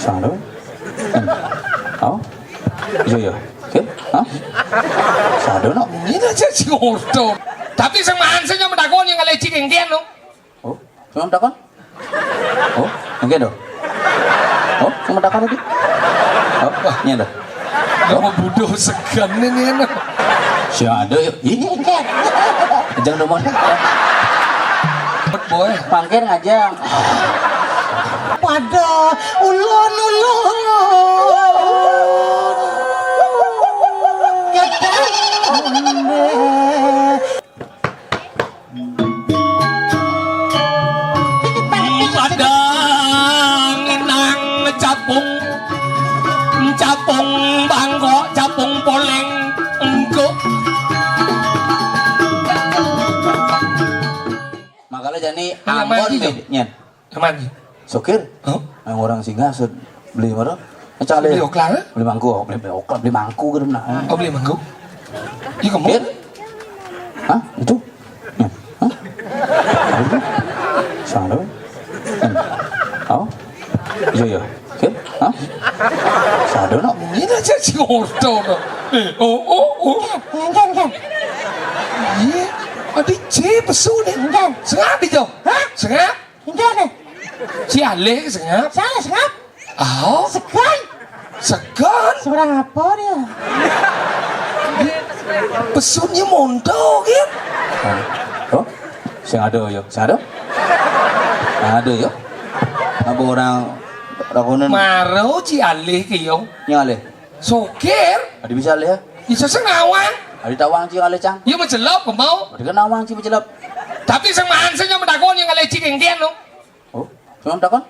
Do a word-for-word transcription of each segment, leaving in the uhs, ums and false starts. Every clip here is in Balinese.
Sado. Hmm. Oh. Iya, iya. Oke. Hah? Sado, no. Ini aja si Ordo. Tapi sing mangan sing nyampe takon yang ngalih cicing dia, no. Oh, sing takon? Oh, oke, do. Oh, sing takon iki. Oh, wah, nyén, do. Kamu bodoh segan ini, no. Si ada, yuk. Ini, enggak. Jangan nomor. Boy. Mangkir ngajang. Pada ulun-ulun. Kadang Padang inang capung, capung bangkok, capung poleng, engko. Makanya jani Anggon manji, Jo. Nyen. Aman. Sokir. Hah? Nang orang singgah sud beli mana? Macam beli okla, eh? Beli mangku, oh, beli, beli okla, beli mangku gitu nah. Oh, beli mangku. Iya, kamu? Kir? Hah? Itu? Hah? Itu? Sana. Hmm. Oh? Iya, iya. Kir? Hah? Sado, no? Ini aja si Ordo, no. Eh, oh, oh, oh. Enggak, enggak. Iya. Adi C pesu nih. Enggak. Sengap, Jo. Hah? Sengap. Enggak deh. Si Alih sengap. Si Alih sengap. Oh. Segan. Segan. Seberang apa dia? Pesunnya mondo, gitu. Oh, sing ada ya, sing ada. Ada ya. Apa orang rakonan? Maro si Alih ke yo. Yang Alih. Sokir. Ada bisa Alih ya? Bisa sing nawang. Ada tawang si Alih, Cang. Iya, mencelop, kemau. Ada kan nawang si mencelop. Tapi sing mangan sing nyampe takon yang ngalih cicing dia, no. Oh, sing takon?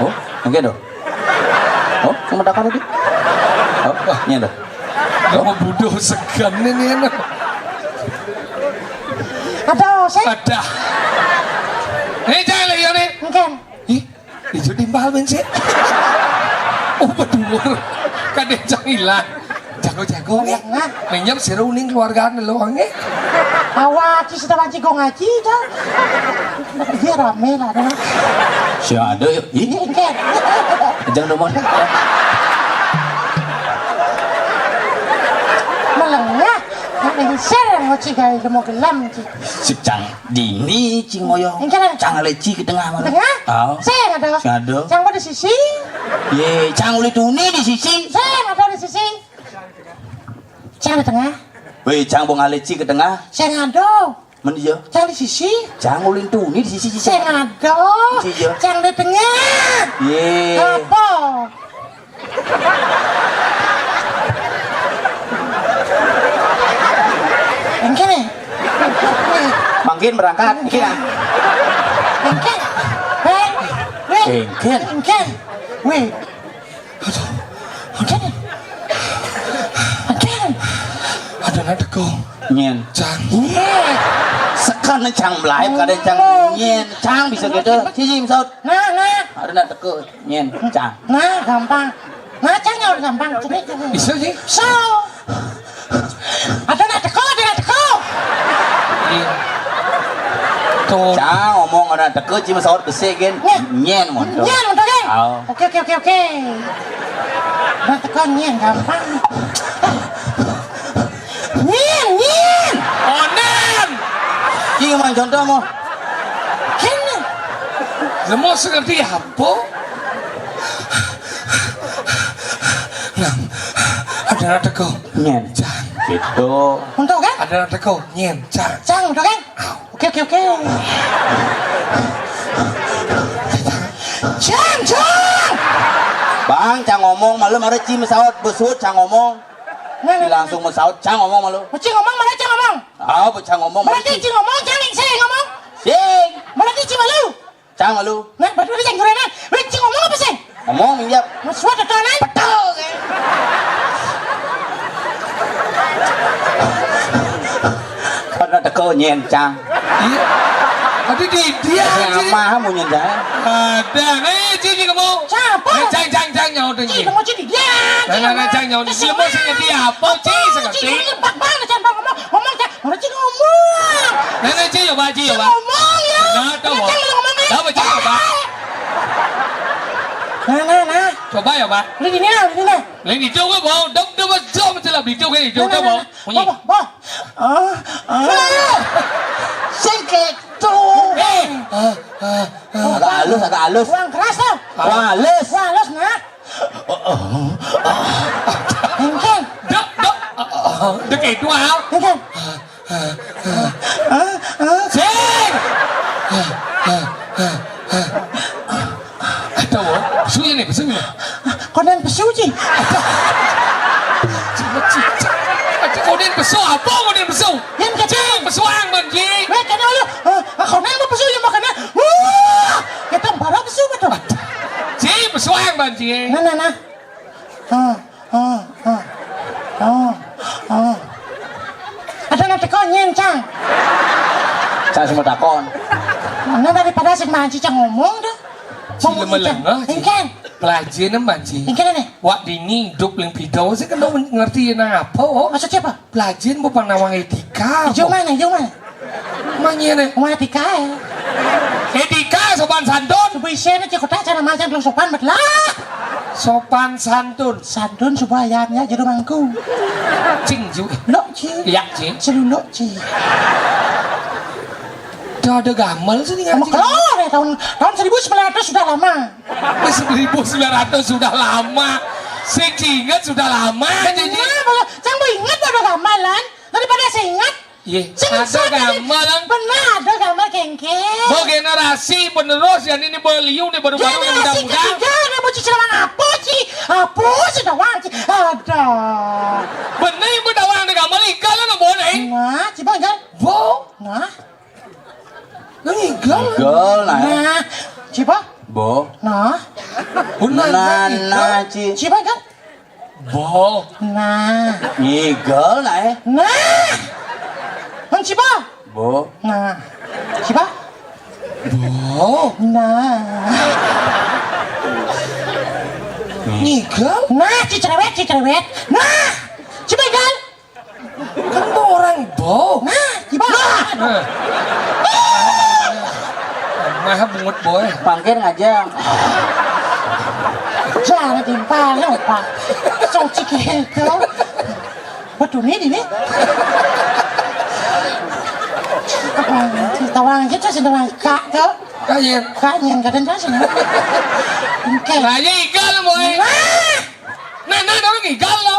Oh, oke, do. Oh, sing takon iki. Oh, wah, nyén, do. Kamu bodoh segan ini, no. Ada, sih. Ada. Eh, jangan lagi, ya, nih. Enggak. Ih, ijo timpal, men, sih. Oh, betul. Kadang jangan hilang. Jago-jago, nih. Nah. Minjem sira uning keluargane lho, nggih. Awak, iki sudah mancing ngaji, dah. Iya, rame lah, dah. Si ada, yuk. Ini, enggak. Jangan nomor. Melengah. Nak mengsir, ngoci gawe lemo gelem, Ci. Si Cang dini, Ci ngoyo. Enggak, lah. Cang leci ke tengah, malah. Tengah? Oh. Sing ada. Sing ada. Cang pada sisi. Ye, Cang uli tuni di sisi. Sing ada di sisi. Cang di tengah. Weh, Cang bong aleci ke tengah. Sing ada. Men iya. Cang di sisi. Cang ulin tuni di sisi, sisi. Sing ada. Iya. Cang di tengah. Ye. Apa? Engke nih. Mangkin berangkat. Engke. Engke. Weh. Weh. Engke. Engke. Weh. Aduh. Aduh. Aduh. Aduh, nak teko. Nyen. Cang. Nyen. Sekan Cang melayu kada Cang. Oh. Nyen. Cang bisa gitu. Cici saut. Nah, nah. Aduh, nak teko. Nyen. Cang. Nah, gampang. Nah, Cang nyaur gampang. Sini, sini. Bisa sih. So. Ada nak teko, ada nak teko. Iya. Tuh. Cang ngomong ada teko, cuma saut besi, gen. Nyen. Nyen, montok. Nyen, montok, gen. Oh. Oke, oke, oke, oke. Nak teko, nyen, gampang. Nyen, nyen. Onen. Ki, main contoh, mo. Nyen. Lah, mau seperti apa? Nah, ada nak teko. Nyen. Cang. Gitu. Montok, kan? Ada nak teko. Nyen. Cang. Cang, montok, kan? Oke, oke, oke. Cang, Cang. Bang, Cang ngomong, malam ada ci mesaut, besut, Cang ngomong. Nah, nah, nah. Langsung mesaut, Cang ngomong malu. Ci ngomong, mana Cang ngomong? Ah, Cang ngomong. Berarti ci ngomong, Cang sing ngomong. Sing. Berarti ci malu. Cang malu. Nah, betul, Cang, gorengan. Weh, ci ngomong apa sih? Ngomong, minjap. Mas, suat, betul, kan? Betul, kan? Karena teko nyen, Cang. Iya. Tapi di dia, ini ci. Amah, mau nyen, Cang. Ada. Eh, ci, ci, kamu. Siapa? Eh, Cang, Cang, Cang, nyawa tinggi. Ci, kamu ci di dia. Nah, nah, nah, Cang, nyawa tinggi. Ci, mau sing di apa, ci, seperti? Ci, lebak banget, Cang, ngomong. Ngomong, Cang. Mana ci ngomong? Nenek ci, coba ci, coba. Ngomong ya. Nah, tahu. Cang, ngomong ya. Tahu, ci, coba. Nah, nah, nah. Coba ya, Pak. Udah gini lah, udah gini lah. Lah, ini coba, Bang. Dok, dok, dok, dok, dok, dok, Nah, nah, dok, nah. Bang. Bunyi. Boh, boh, boh. Ah, ah. Sing kéto. Eh. Ah, ah, ah. Agak halus, agak halus. Kurang keras tuh. Kurang halus. Kurang halus, nah. Engkén. Dok, dok. Ah, ah, ah. Dok itu, ah. Engkén. Ah, ah. Sing. Aduh, pesu ya nih, pesu ya. Kondén pesu, Ci. Cuma cicak. Aduh, kondén pesu, apa kondén pesu? Yang kecil. Pesuang, Bang Ji. Weh, kena lu. Eh, kondén mau pesu yang makannya. Wah, kita baru pesu betul. Ji, pesuang, Bang Ji. Nah, nah, nah. Ah, ah, ah. Ah, ah. Ada nanti kau nyen, Cang. Cang semua takon. Mana daripada si Manci Cang ngomong dah. Ci Ngomong, Cang. Melengah, Ci. Engkén. Pelajaran, Manci. Engkén nih. Wak dini hidup ling pidau sih kan ngerti nang apa, oh. Maksudnya apa? Pelajaran bukan nawang etika. Jauh mana, jauh mana? Manyéné. Wah, etika ya. Etika, sopan santun. Coba isinya cek kotak cara macam belum sopan bet lah. Sopan santun. Santun coba ayamnya jadi mangku. Cing ju. Lok, Ci. Iya, Ci. Celuluk, Ci. Udah ada gamel sih nih. Sama ngaji. Keluar ya tahun tahun seribu sembilan ratus sudah lama. Wis seribu sembilan ratus sudah lama. Sing inget sudah lama. Jadi nah, Cang mau inget ada gamelan daripada saya ingat. Iya, ada gamel, kan? Benar, ada gamel kéngkén. Bo generasi penerus yang ini beliung nih baru-baru yang generasi muda-muda. Ketiga, ada mau cicil apa, Ci? Apa sih doang, Ci? Ada. Bener yang muda orang ada gamel, igal lah, Bo, nih. Nah, coba, igal. Bo. Nah. Nang igal. Igal, nah. Nah, coba. Bo. Nah. Bener, nah, igal. Nah, Ci. Coba, igal. Bo. Nah. Ngigel nah, eh. Nah. Kunci, Bo. Bo. Nah. Coba. Bo. Nah. Ngigel. Nah, cicerewet, cicerewet. Nah. Coba, Gal. Kan orang bo. Nah, gimana? Nah. Mah bungut boy. Pangkir ngajang. Jangan timpal lupa. Sok cik itu. Waduh, ini, ini. Apa? Tawang gitu sih, tawang kak tuh. Kayak kak yang kadang kasih. Oke. Nah, ya ikan boy. Nah. Nah, nah, nah, ngigal lo.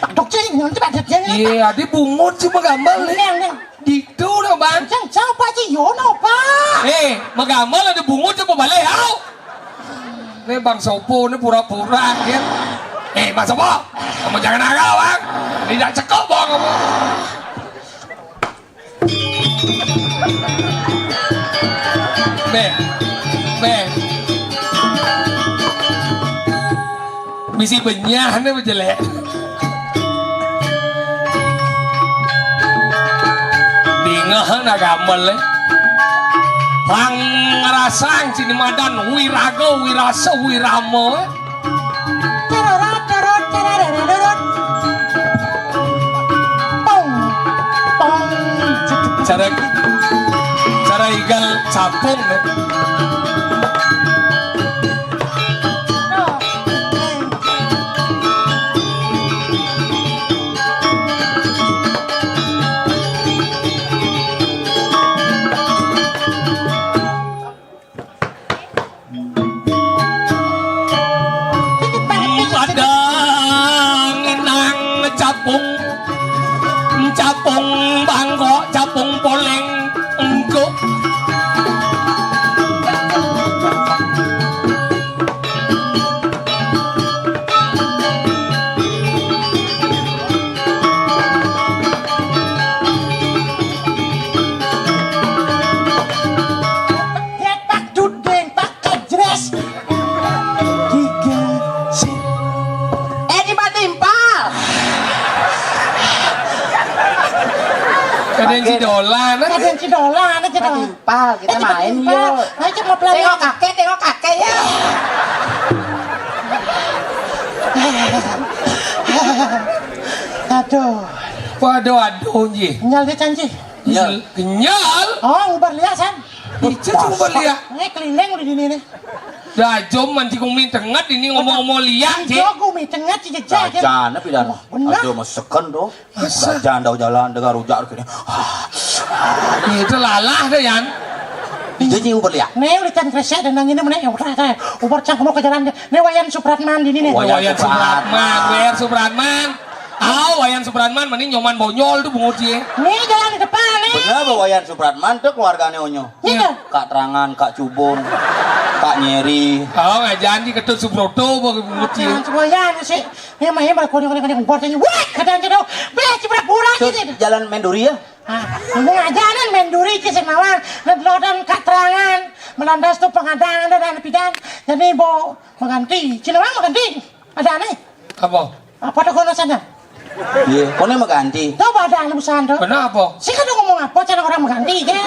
Pak Dok, cing, nanti Pak Dok, cing. Iya, ada bungut cuma gambar nih. Neng, neng. Ditu dah, Bang. Cang, cang, Pak Ci, yo, no, Pak. Eh, magambar ada bungut cuma balik, au. Nih Bang Sopo, nih pura-pura, ya. Eh, Bang Sopo, kamu jangan nakal, Bang. Tidak cekok, Bang, kamu. Beh, beh. Bisi benyah ne bejelek. Dingeh na gamel, eh. Pangrasang sini madan wiraga, wirasa, wirama, eh. Pong, pong. Cara, cara igal capung, eh. Padang nang capung, capung bangkok, capung poleng, engkuk. Pak Dudeng, Pak Kajres. Tiga, si. Eh, di mati impal. Kadang si Dolan, eh. Kadang si Dolan, eh, kita. Mati impal, kita main, yuk. Ayo, coba pelari. Tengok kakek, tengok kakek, ya. Aduh. Waduh, aduh, Ji. Nyal dia, Can, Ji. Kenyal. Kenyal? Oh, ngubar liak, San. Ica cuma liak. Ini keliling udah gini nih. Dah jom mancing umi tenget ini ngomong-ngomong liak, Cik. Yo, umi tenget, Cik, jejak, kan? Rajan, tapi dah. Wah, benar. Aja meseken tu. Masa? Rajan dah jalan dengar rujak kini. Ah, itu lalah dah, Yan. Dia nyi ubar liak. Nih, udah can kresek dan nang ini mana yang udah teh. Ubar cang kamu ke jalan deh. Nih Wayan Supratman di ini nih. Wayan Wayan Supratman. Supratman, Wayan Supratman. Ah, Wayan Supratman mending Nyoman Bonyol tu bungut ye. Nih jalan di depan nih. Bener, Bah, Wayan Supratman tu keluarganya Onyo. Iya. Kak Terangan, Kak Cubung, Kak Nyeri. Oh, ngajan di Ketut Subroto bungut ye. Jangan semuanya sih. Memang hebat kau dengan dengan buat ini. Wah, kadang-kadang. Beh, ciprat pura Tuh, gitu. Jalan Menduri ya? Ah, ngomong aja nih Menduri ke Senawan. Ngelodan Kak Terangan. Melandas tu pengadang ada dan pidan. Jadi bo mengganti. Cina mah mengganti. Ada nih. Apa? Apa tuh kono sana? Iya, kono mengganti. Coba ada anu sana tuh. Kenapa? Sih kan ngomong apa cara orang mengganti ya?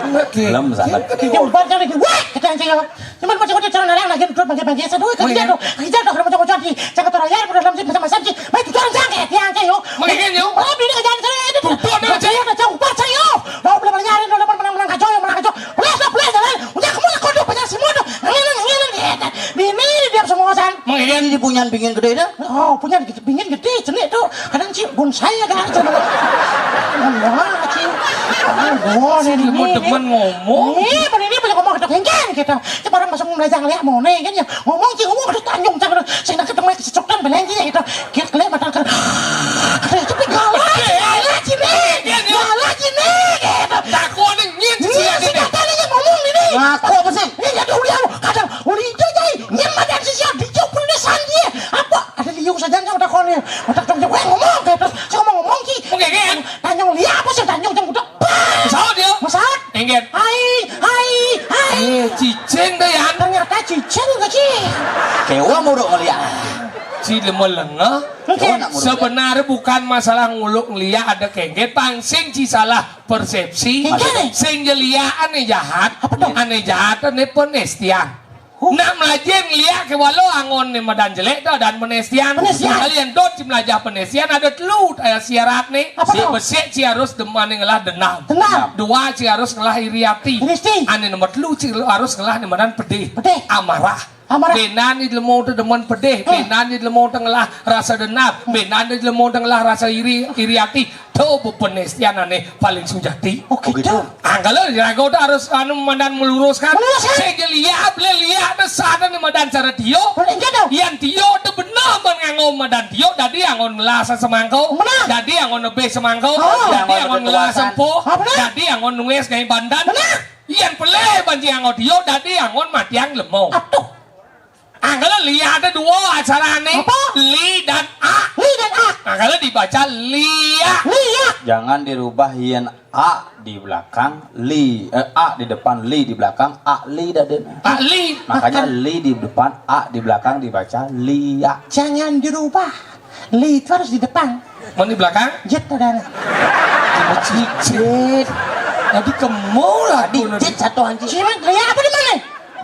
Oke. Belum salah. Dia ubah cara dia. Wah, kita aja ya. Cuman macam macam cara nalang lagi duduk bagi-bagi satu kerja tuh. Kerja tuh macam macam di. Jangan terayar pada dalam sih sama-sama sih. Baik tujuan jangan kayak dia aja yo. Mungkin yo. Orang bini kerjaan saya itu. Tuh, tuh, tuh, saya udah jauh pas saya. Mau belum nyari dulu menang menang kacau yang menang kacau. Belas lah belas jalan. Udah kamu lah kodok banyak semua tuh. Ngilang ngilang ya. Bini dia semua san. Mungkin di punyan pingin gede dah. Oh, punyan gede, pingin gede, cenik tuh. Kadang cik bonsai ada aja. Wah, cik. Aduh, ini Cik, mau ini. Demen ngomong. Iya, pada ini banyak ngomong kita kengken kita. Cik orang masuk belajar lihat mau nih kan ya. Ngomong cik ngomong ada tanjung cak. Saya nak ketemu kesecokan belanja gitu. Kita kelihatan makan kan. Ada tapi galak, galak cini. Iya, iya. Galak cini gitu. Takut nih, nyit, Iya, sih, si ada. Kata ini ngomong ini. Ngaku apa sih? Ini jadi ulian. Kadang uli itu jadi nyem ada sisi dijauh pun dia sandi. Apa? Ada liu saja yang udah kau nih. Udah dong, weh ngomong gitu. Saya ngomong ngomong ki. Oke, oke. Tanjung lihat apa sih tanjung yang udah. Pesawat dia. Pesawat. Engget. Hai, hai, hai. Eh, cicing deh, Yan. Ternyata cicing ke, Ci. Kewa muruk ngeliat. Ci lemah lengah. Oke. Kewa nak muruk. Sebenarnya bukan masalah nguluk ngeliat ada kengget, pang sing ci salah persepsi. Kengget. Sing jeliak ane jahat. Apa tuh? Ane jahat ane penestian. Huh? Nak melajin ngeliak ke walau angon ni madan jelek tu dan penestian. Penestian. Kalian dot ci melajah penestian ada telu, eh, syarat ni. Apa tu? Besik ci harus demen ngelah dendam. Dendam. Dua ci harus ngelah iri hati. Iri hati. Ane nombor telu ci harus ngelah ni madan pedih. Pedih. Amarah. Amarah. Benan ni lemo tu demen pedih. Hmm. Benan ni lemo tu ngelah rasa dendam. Hmm. Benan ni lemo tu ngelah rasa iri, iri hati. Tu bu penestian ane paling sujati. Oh, gitu. Angkala raga tu harus anu madan meluruskan. Meluruskan. Sing jeliak, beli liak tu sada ni madan cara tio. Boleh je tu. Yang tio tu benar ban nganggo madan tio, dadi anggon ngelah semangko. Benar. Dadi anggon lebih semangko. Oh. Dadi anggon ngelah sempo. Ah, benar. Dadi anggon nuis ngai bandan. Benar. Yang pelih ban ci nganggo tio, dadi anggon matiang lemo. Aduh. Angkala liak ada dua aksarane. Apa? Li dan a. Li dan a. Angkala dibaca liak. Liak. Jangan dirubah yen a di belakang li, eh, a di depan li di belakang a li dadene. A li. Makanya li di depan a di belakang dibaca liak. Jangan dirubah. Li itu harus di depan. Mau di belakang? Jet ada. Jet. Tadi kemo lah. Tadi jet satu anjing. Cuman liak apa di mana?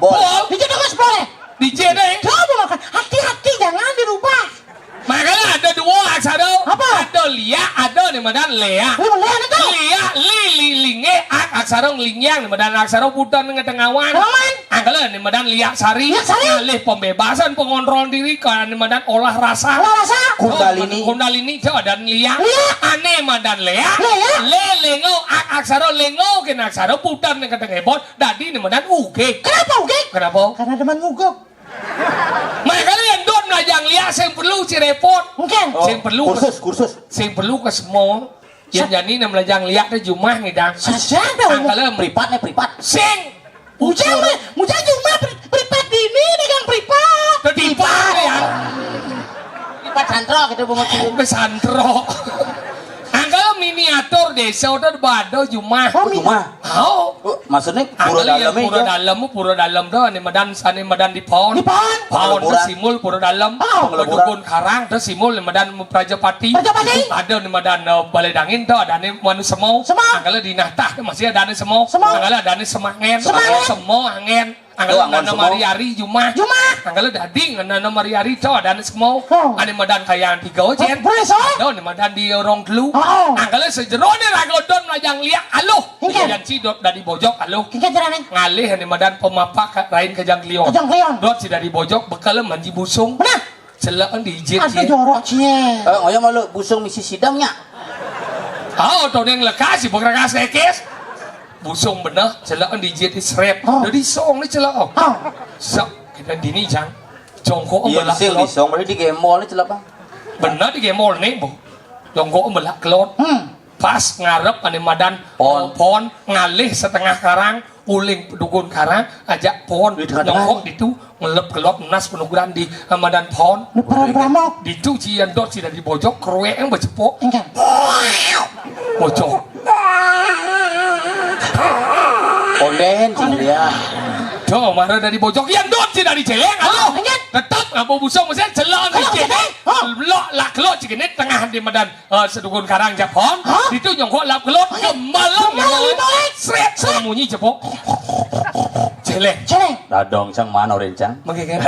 Bol. Bol. Di jet terus boleh. Di jet deh. Coba makan. Hati-hati jangan dirubah. Makanya ada dua aksara. Apa? Ada liak, ada ni madan leak. Ni madan itu. Liak, li, li, linge, ak, aksara ngelingiang, ni madan aksara putan ngetengawan. Lawan. Angkala ni madan liak sari. Liak sari. Ngalih pembebasan pengontrol diri, kan ni madan olah rasa. Olah rasa. Kundalini. Kundalini, coba dan liak. Liak. Ane madan leak. Leak. Le, lengo, ak, aksara lengo, ken aksara putan ngetengebon. Dadi ni madan ugig. Kenapa ugig? Kenapa? Karena demen nguguk. Makanya yang don melajang liak sing perlu ci repot. Mungkin. Oh, sing perlu kursus, kursus. Sing perlu ke semua. Yang jani nak melajang liak tu jumah ngidang. Saja dah. Angkala pripat ni pripat. Sing. Mujang mah, mujang jumah pri-, pripat dini dagang pripat. Pripat ya. Pripat santro gitu bungut. Ke santro. Angkala miniatur desa tu bado jumah. Oh, mi- Jumah. Oh. Oh, maksudnya pura dalam ya? Pura dalam, pura dalam tu ane madan, ane madan di paon. Di paon. Paon tu simul pura dalam. Paon. Dukun Karang tu simul madan Prajapati. Prajapati. Ada ni madan, eh, Balai Dangin tu ada ni manu semau. Semau. Angkala di Natah tu masih ada ni semau. Semau. Angkala ada ni semangen. Semangen. Semau angen. Angkala ada ni mari-ari jumah. Jumah. Angkala dadi ngenana mari-ari to adan semua. Oh. Ane madan kayang tiga, Cen. Oh, boleh, so? Ada ane madan di orang telu. Oh. Angkala sejerone raga don majang liak aluh. Iya. Jan ci dot dadi bojok aluh. Iya, jerane. Ngalih ane madan pemapak ka-, rain kajang klion. Kajang klion. Dot ci dadi bojok bekel manji busung. Benar. Celaan di ijit, Aduh, Cen. Jorok, Cen. Eh, ngoyo malu busung misi sidam nya. Oh, to ning lekas, si bekrakas kekes. Busung bener, celaan di ijit, srep. Oh. Dadi song ni celak. Oh. Sok, kita dini, Jang. Jongkok Iya, belak sing kelot. Disong, berarti di gembol ni celak, Bang. Bener di gembol ni, Bu. Jongkok belak kelot. Hmm. Pas ngarep ane madan Pon. Pon, ngalih setengah karang, uling pedugun karang, ajak pon, Di tengah-tengah. Nyongkok ditu, ngelep kelot, nas penuguran di, eh, madan pon. Di perang Brahma. Ditu ci endot ci dadi bojok, keruek yang becepok. Enggak. Bojok. Onden, ci dia. Tuh, mara dadi bojok, ya endot ci dadi celeng, aduh. Enggak. Tetep ngabo busung, mesti celeng, Kalau dikit, celeng, eh. Hah? Lok, lak, lok, ci kene tengah di madan. Eh, sedugun karang Japon, Hah? Ditu nyongkok lap kelot, Hah? Kembal, Kembal, lima, lima, sret, sret. Sembunyi jepok. Celeng. Celeng. Dadong cang mana orin cang? Mengke kan?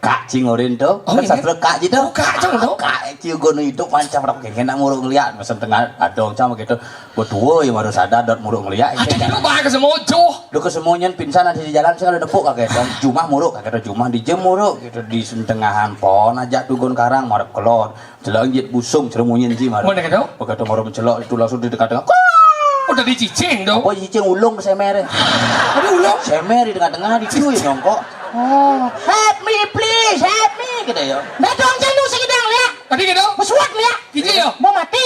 Kak cing orin tu. Oh, Kan iya. Sastra kak gitu. Oh, kak cang tu. Kak cing gono itu pancang rak kengken nak muruk ngeliat. Mesen tengah dadong cang begitu. Betua ya baru sadar dot muruk ngeliat. Ada kan bahas ke semojo. Lu kesemuanya pingsan ada di jalan saya ada nepuk kakek dong. Jumah muruk kakek dong. Jumah di jem muruk gitu di tengahan pon aja dugun karang marep kelot. Celok jit busung, celok munyin ji, mara. Mana kata? Begitu mara mencelok, itu langsung di tengah-tengah. Kuak! Oh, tadi cicing dong. Apa cicing ulung ke semer? Ada ulung? Semer di tengah-tengah, di situ ya nyongkok. Oh, "Help me, please, help me," gitu ya. Dadong jenuh segidang, lihat. Tadi gitu? Mesuat, lihat. Gitu ya? Mau mati.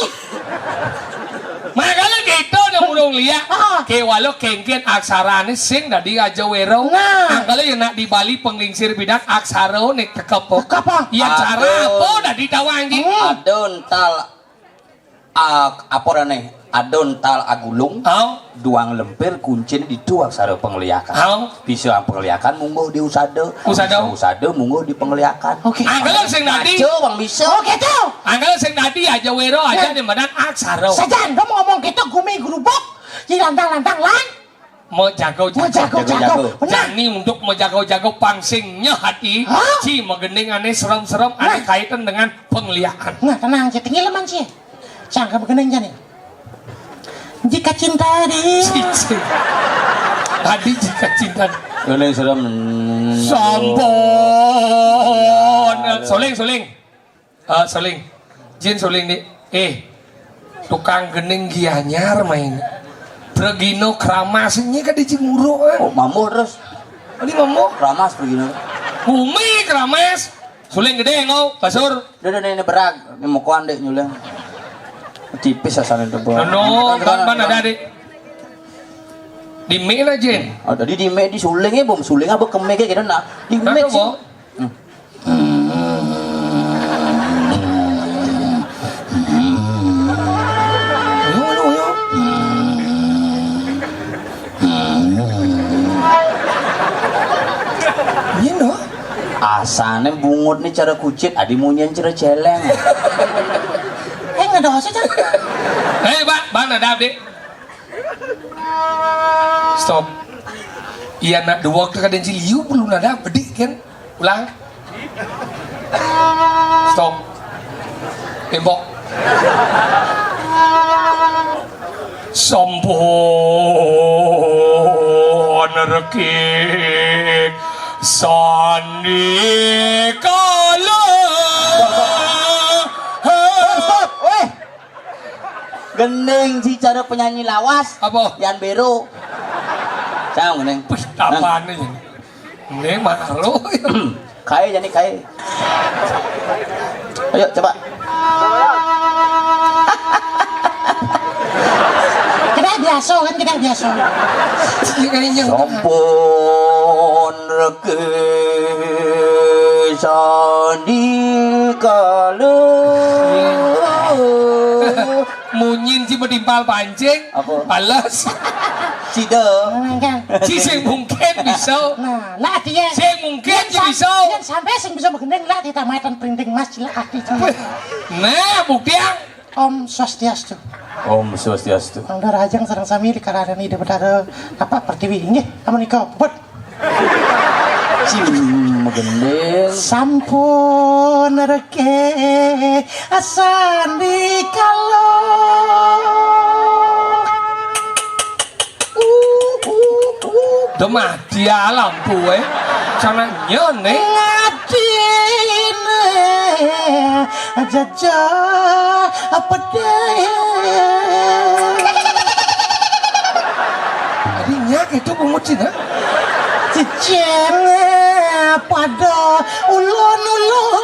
Makanya gitu dong, urung lihat. Ah. Ke walau kengken aksarane sing dadi aja wero. Nah. Angkala yang nak di Bali penglingsir bidang aksara nek tekep. Tekep, ah. Ya, cara Aduh. Apa dadi tawang, Ji? Hmm. Adon tal ak-, apa rane? Adon tal agulung. Oh. Duang lempir kuncine ditu aksara pengliakan. Oh. Bisa pengliakan mungguh di usada. Usada. Bisa usada mungguh di pengliakan. Oke. Angkala sing dadi. Baca, Bang, bisa. Oh, gitu. Angkala sing dadi aja wero aja Nah. Di madan aksara. Sajan, kamu ngomong gitu, gumi gerubuk, di lantang-lantang lan. Mejago-jago. Mejago-jago. Mejago-jago. Benar. Jani untuk mejago-jago pangsingnya hati, Hah? Ci magending ane serem-serem, ane Nah. Kaitan dengan pengliakan. Nah, tenang, Ci. Tinggi leman, Ci. Sangka magending, Ci, nih. Jika cinta di Cici. Tadi jika cinta. Gending serem. Sampun. Soling, soling. Eh, soling. Jin soling, Dik. Eh, tukang gending Gianyar main. Pregino Kramas ini kan di Cimuru, eh. Oh, mambo terus. Ini mambo? Kramas Pregino. Bumi Kramas. Suling gede, ngau, kasur. Udah, udah, ini berag. Ini mau kuan, Dik, nyuling. Tipis asal itu, Bang. No, no, ban, ban ada, Dik. Di mik lah, Jin. Oh, tadi di mik, di suling ya, Bom. Suling apa kemik ya, gitu, nah. Di mik sih. Bo? Hmm. Ayo, ayo, ayo. Iya, no. Asane bungut nih cara kucit, adi munyen cara celeng. Eh, nggak ada dosa, Cak. Eh, Bang, Bang, ada update. Stop. Iya, nak dua ke kadang ciliu belum ada bedik kan? Ulang. Stop. Tembok. Sampun reki sandi kala. Stop, stop. Weh. Gending si cara penyanyi lawas. Apa? Yan Bero. Cang, Gending. Wih, apaan nih? Ini malu. Kae jadi kae. Ayo coba. Kita biasa kan, kita biasa. Iya, kayaknya. Sampun reke sandi kala. Munyin si betimpal pancing. Apa? Balas. Sida. Nah, kan. Si sing mungkin bisa. Nah, lah dia. Sing mungkin Yang sam-, bisa. Yang sampai sing bisa begending lah di tamatan printing mas lah ati. Nah, bukti yang Om Swastiastu. Om Swastiastu. Nang darajang sareng sami di kararan Ida Betara Tapak Pertiwi. Inggih, amunika puput. Gendel. Sampun reke sandikala. Demah dia lampu, eh. Sana nyene. Ngadine jajah pedhe. Adinya gitu bungut Cina. Cicing pada ulun-ulun.